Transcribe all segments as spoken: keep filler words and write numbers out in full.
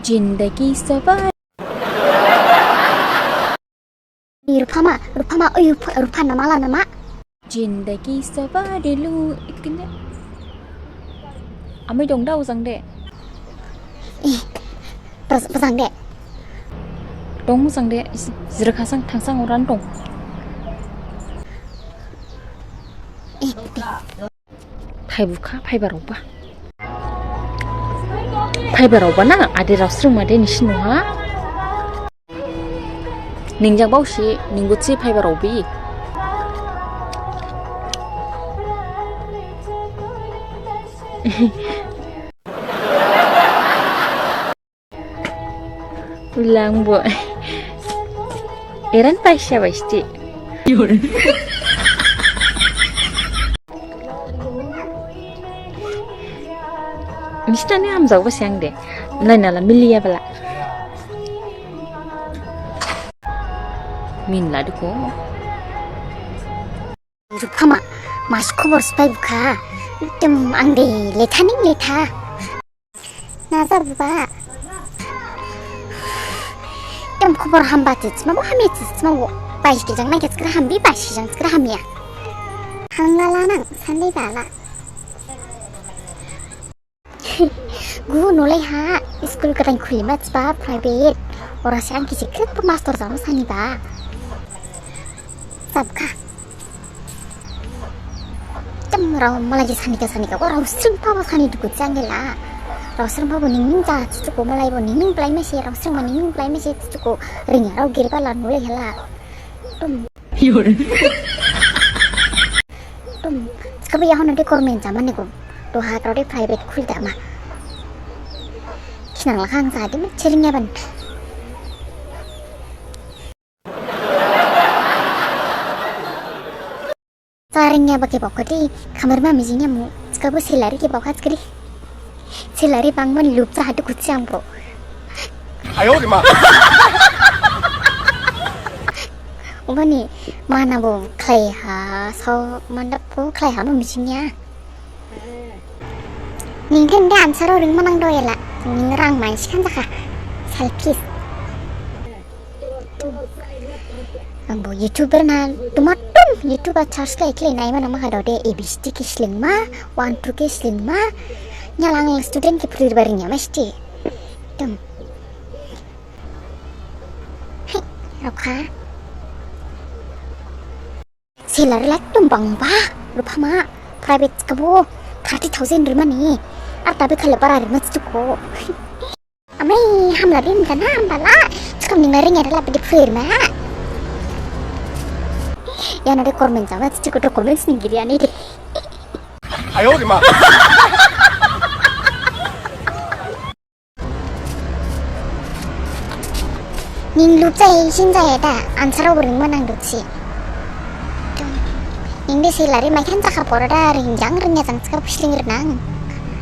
Jindagi sabar. Ni Rupama, Rupama, oi Rupa, Rupa nama la nama. Jindagi sabar delu ikene. Amai dong da ujang de. Ih, pas-, pasang de. Dong ujang de, jirkhasang thangsang orang dong. Ih, ih. Phaibukha, phaiba raoba. Phaiba raoba na, ade raosring made nisi nuha. Ningjang baosi, ningguthi phaiba raobi. Ulang bo. Eran paisa baisti. Mistani hamjao ba siang de. Nai nala miliya bala. Min la duko. Rupama, masi khobor sphai bukha. Ekdom ang de letha ning letha. Na jabuba. Ekdom khobor hamba thisma bo, hamya thisma bo. Baisi jang nai khe skra hambi, baisi jang skra hamya. Hangla la nang, sandai bala. Gu nolai ha, school gadain khulima thiba private. Ora se ang kisi khrip master jama saniba. Sabkha. Ekdom rao malai je sanikha sanikha, o raosringpha bo sani dugu jangela. Raosringpha bo ningning ja thichuko malai bo ningning blai mese, raosringma ningning blai mese thichuko ringya rao giriba la nolai hala. Ekdom. Tum, sekabu ya hono de government jama ni ko. Doha karo de private khul dama. Khinang lakhang sa de ma chering ya ban. Saring ya bake bokati, khamar ma mijing ya mu, sekabu salary ke bokat sekali. Salary bangmani lupsa hadu kutsi ang bro. Ayo, di ma. Obani, mana bo khlai ha, so mandap bo khlai ha ma mijing ya. Ning khen de answer o ring manang do ela. Ning rang mai sikhan jakha. Selfish. Ang bo YouTuber na, tumatum YouTuber charge lai khlai nai mana ma hado de A B C D khe slingma, one two khe slingma, nyalang student khe phuri baring ya mesti. Tum. Hei, Rupha. Salary lak tum bangba, Rupha ma, private kabo, thirty thousand rimani, ar tabi khale bara rima chuko. Amai hamla bim dana hambala, chukam ning ring ada la bidi free ma. Ya nade comment jama chuko to comments ning giri ani de. Ayo di ma. Ning lupjai sinjai da, answer o ring manang dusi. Ning de salary mai khan jakha pora da ring jang ring ya jang chaka pusling rinang.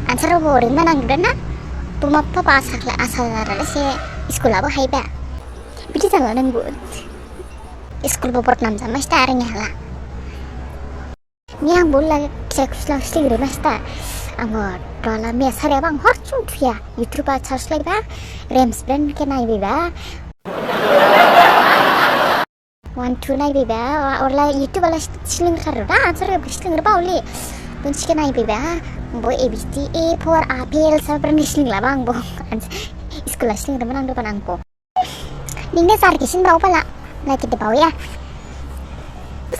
Answer o ring manang da na. Buma papa asakla asal da se school abo haiba. Bidi jang la nang bu. School bo botnam jama sta ring hala. Ni ang bula kisa kusla sling rimasta. Ang bo dola mia sari abang hor chung thuya. YouTube a charge lai ba. Rems brand khe nai bi ba. One two nai bi ba. Orla YouTube ala sling kharu da. Answer sling ba uli. Bunsi khe nai bi ba. Bo A B C D A for apple sa brand sling la bang bo. School la sling rimang do panang ko. Ning ne sar kisin bau pala, na kiti bau ya.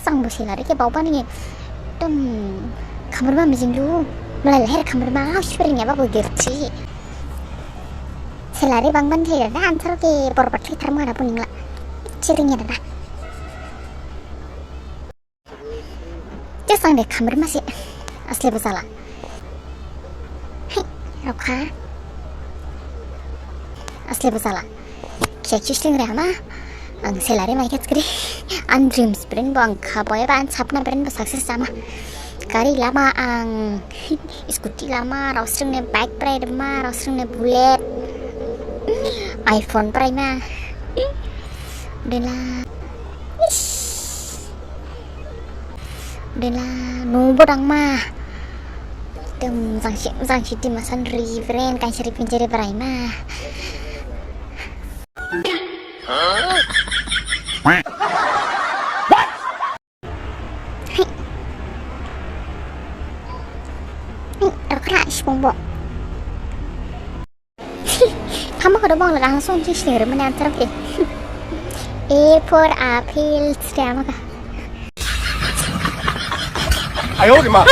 Sang bo salary khe bau pani. Tum khamar ma mijing lu, malai lahir khamar ma, hau sipering ya ba bo gerti. Salary bang ban thai da, answer khe bor bat thai thar ma na puning la. Sipering ya da. Jesang de khamar masi. Asli bujala. Hei, Rupha. Asli bujala. Kya kisling re ama. Ang salary mai kya chakri. Ang dreams bren bo ang khaboy ba ang sapna bren bo success sama. Gari lama ang scooty lama, rausring ne bike prai ma, rausring ne bullet. iPhone prai ma. Dela. Dela, nu bo dang ma. Dem jangsi, jangsi di masan ri bren, kain seri pinjeri brai ma. Hai. Hai, rakhra sibungbo. Thama kho da bong laga ang song si sling re mane answer khe. A for apple, sri ama kha. Ayo, di ma.